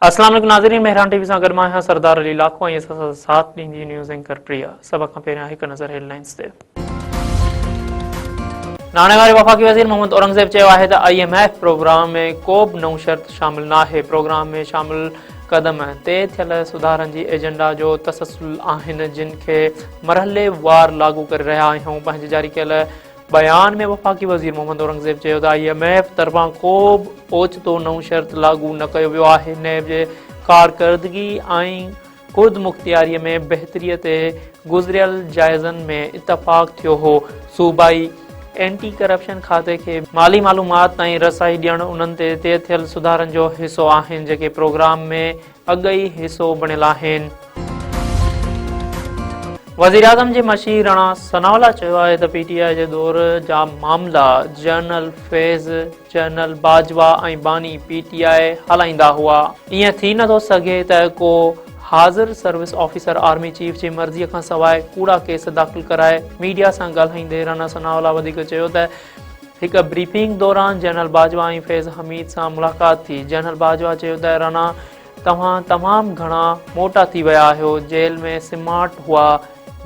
اسلام عليڪم ناظرين مهراڻ ٽي وي سان گڏ مان آهيان سردار علي لاکو ۽ اسان سان ساٿ ڏيندي نيوز اينڪر پريا. سڀ کان پهريان هڪ نظر هيڊ لائنز تي. ناڻي واري وفاقي وزير محمد اورنگزيب چيو آهي ته I M F programme ۾ ڪو به نئون شرط شامل ناهي، پروگرام ۾ شامل قدم طئي ٿيل سڌارن جي ايجنڊا جو تسلسل آهن جن کي مرحلي وار لاڳو ڪري رهيا آهيون. پنهنجي جاري ڪيل بيان ۾ وفاقي وزير محمد اورنگزيب چيو ته I M F طرفان ڪو به اوچتو نئون شرط لاڳو نه ڪيو ويو آهي، نيب جي ڪارڪردگي ۽ خودمختياري ۾ بهتري تي گذريل جائزن ۾ اتفاق ٿيو هو، صوبائي اينٽي ڪرپشن کاتي کي مالي معلومات تائين رسائي ڏيڻ انهن تي طئي ٿيل سڌارن جو حصو آهن جيڪي پروگرام ۾ اڳ ئي حصو بڻيل آهن. وزيراعظم جي مشير راڻا ثناء الله چيو آهي ته پي ٽي آء جي دور جا معاملا جنرل فيض، جنرل باجوا ۽ باني پي ٽي آء هلائيندا هئا، ائين ٿي نٿو سگهي ته ڪو حاضر سروس آفيسر آرمي چيف جي مرضي کان سواء ڪوڙا ڪيس داخل ڪرائي. ميڊيا سان ڳالهائيندي راڻا ثناء الله وڌيڪ چيو ته هڪ بريفنگ دوران جنرل باجوا ۽ فيض حميد سان ملاقات ٿي. جنرل باجوا چيو ته رانا توهان تمام گهڻا موٽا ٿي ويا آهيو، جيل ۾ سمارٽ هئا.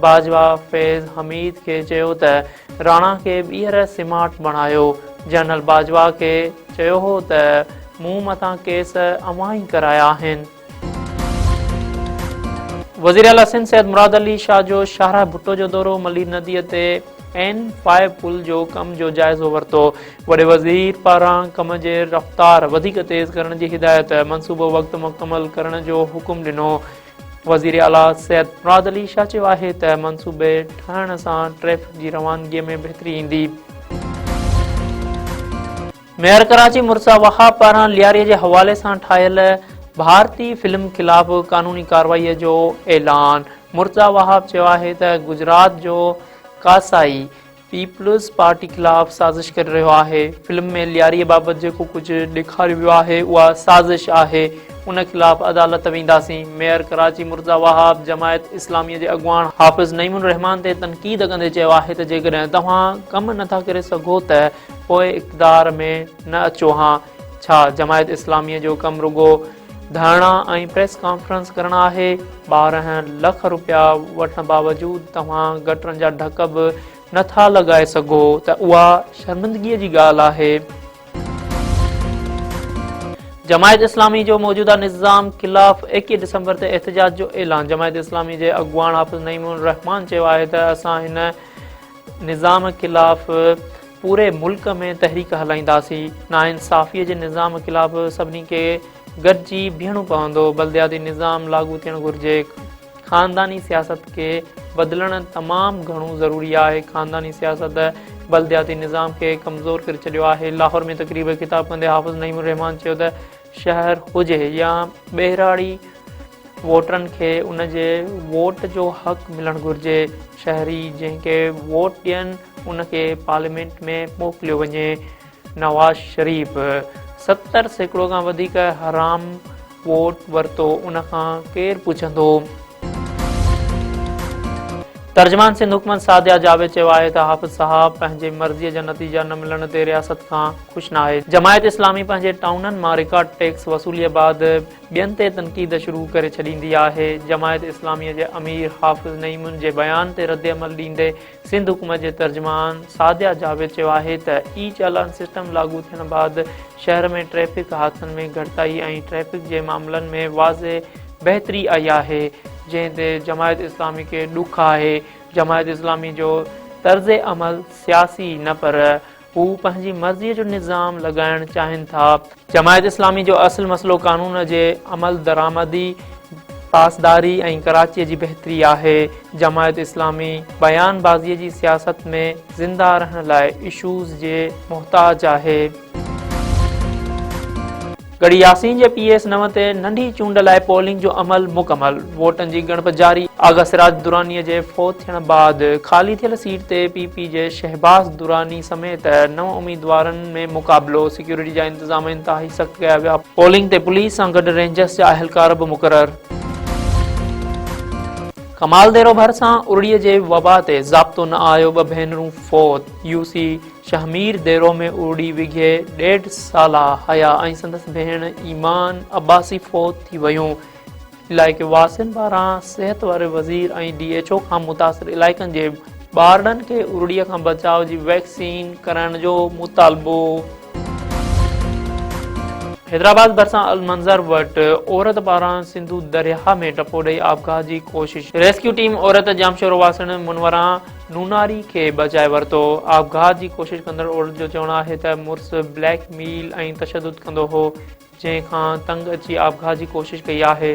باجوا فيض حميد کي چيو ته راڻا کي ٻيهر سمارٽ بڻايو. جنرل باجوا کي چيو هو ته مون مٿان ڪيس اوهان ئي ڪرايا آهن. وزيراعليٰ سنڌ سيد مراد علي شاهه جو شاهراهه ڀٽو جو دورو، ملير نديء تي اين فائيو پل جو ڪم جو جائزو ورتو، وڏي وزير پاران ڪم جي رفتار وڌيڪ تيز ڪرڻ جي هدايت، منصوبو وقت مڪمل ڪرڻ جو حڪم ڏنو، وزيراعليٰ سيد مراد علي شاهه چيو آهي ته منصوبي ٺهڻ سان ٽريفڪ جي روانگي ۾ بهتري ايندي. ميئر ڪراچي مرتضيٰ وهاب پاران لياري جي حوالي سان ٺاهيل ڀارتي فلم خلاف قانوني ڪارروائي جو اعلان، مرتضيٰ وهاب چيو آهي ته گجرات جو ڪاسائي پيپلز پارٽي خلاف سازش ڪري رهيو آهي، فلم ۾ لياري بابت جيڪو ڪجهه ڏيکاريو ويو آهي اها سازش آهي، ان خلاف عدالت وينداسين. ميئر ڪراچي مرتضيٰ وهاب جماعت اسلامي جي اڳواڻ حافظ نعيم الرحمان تي تنقيد ڪندي چيو آهي ته جيڪڏهن توهان ڪم نٿا ڪري سگهو ته پوء اقتدار ۾ نه اچو هان، ڇا جماعت اسلاميء جو ڪم رڳو ڌرڻا ۽ پريس ڪانفرنس ڪرڻ آهي؟ 12 لک روپيا وٺڻ باوجود توهان گٽرن جا ڍڪ به نه ٿا لڳائي سگهو ته اها شرمندگيء جي ڳالهه آهي. جماعت اسلامي جو موجوده نظام خلاف 21 ڊسمبر تي احتجاج جو اعلان، جماعت اسلامي جي اڳواڻ حافظ نعيم الرحمان چيو آهي ته اسان هن نظام خلاف پوري ملڪ ۾ تحريڪ هلائينداسين، ناانصافي جي نظام خلاف سڀني کي گڏجي بيهڻو پوندو، بلدياتي نظام لاڳو ٿيڻ گهرجي، خانداني سياست کي بدلڻ تمام گهڻو ضروري آهي، خانداني سياست بلدياتي نظام کي ڪمزور ڪري ڇڏيو آهي، لاهور ۾ تقريب کي خطاب ڪندي حافظ نعيم الرحمان چيو ته شهر هجي يا ٻهراڙي ووٽرن کي ان جي ووٽ جو حق ملڻ گهرجي، شهري جنهن کي ووٽ ڏين ان کي پارليامينٽ ۾ موڪليو وڃي، نواز شريف 70% کان وڌيڪ حرام ووٽ ورتو ان کان ڪير پڇندو؟ ترجمان سنڌ حڪومت سعديه جاويد چيو آهي ته حافظ صاحب پنهنجي مرضي جا نتيجا نه ملڻ تي رياست کان خوش ناهي، جماعت اسلامي پنهنجي ٽائونن مان رڪارڊ ٽيڪس وصولي بعد ٻين تي تنقيد شروع ڪري ڇڏيندي آهي، جماعت اسلامي جي امير حافظ نعيم جي بيان تي ردعمل ڏيندي سنڌ حڪومت جي ترجمان سعديه جاويد چيو آهي ته اي چالان سسٽم لاڳو ٿيڻ بعد شهر ۾ ٽريفڪ حادثن ۾ گهٽتائي ۽ ٽريفڪ جي معاملن ۾ واضح بهتري آئي آهي جنهن تي جماعت اسلامي کي ڏک آهي، جماعت اسلامي جو طرز عمل سياسي نه پر هو پنهنجي مرضيء جو نظام لڳائڻ چاهين ٿا. جماعت اسلامي جو اصل مسئلو قانون جي عملدرآمدي، پاسداري ۽ ڪراچيء جي بهتري آهي. جماعت اسلامي بيان بازيء جي سياست ۾ زنده رهڻ لاء اشوز جي محتاج آهي. ڳڙهي ياسين جي پي ايس 9 تي ننڍي چونڊ لاء پولنگ جو عمل مڪمل، ووٽن جي ڳڻپ جاري، آغا سراج دراني جي فوت ٿيڻ بعد خالي ٿيل سيٽ تي پي پي جي شهباز دراني سميت نو اميدوارن ۾ مقابلو، سيڪيورٽي جا انتظام انتهائي سخت ڪيا ويا، پولنگ تي پوليس سان گڏ رينجرز جا اهلڪار به مقرر. ڪمال ديرو ڀرسان ارڙي جي وبا تي ضابطو نه آيو، ٻه ڀينرون فوت، يو سي. شهمير ديرو ۾ ارڙي وگهي ڏيڍ سالا حيا ۽ سندس ڀيڻ ايمان عباسي فوت ٿي ويون. علائقي واسين پاران صحت واري وزير ۽ ڊي ايڇ او کان متاثر علائقن جي ٻارڙن کي ارڙي کان بچاء جي ويڪسين ڪرائڻ جو مطالبو. حيدرآباد ڀرسان المنظر وٽ عورت پاران سنڌو درياهه ۾ ٽپو ڏئي آپگهات جي ڪوشش، ريسڪيو ٽيم عورت ڄامشورو واسڻ منوران نوناري کي بچائي ورتو. آپگهات جي ڪوشش ڪندڙ عورت جو چوڻ آهي ته مڙس بليڪ ميل ۽ تشدد ڪندو هو، جنهن کان تنگ اچي آپگهات جي ڪوشش ڪئي آهي.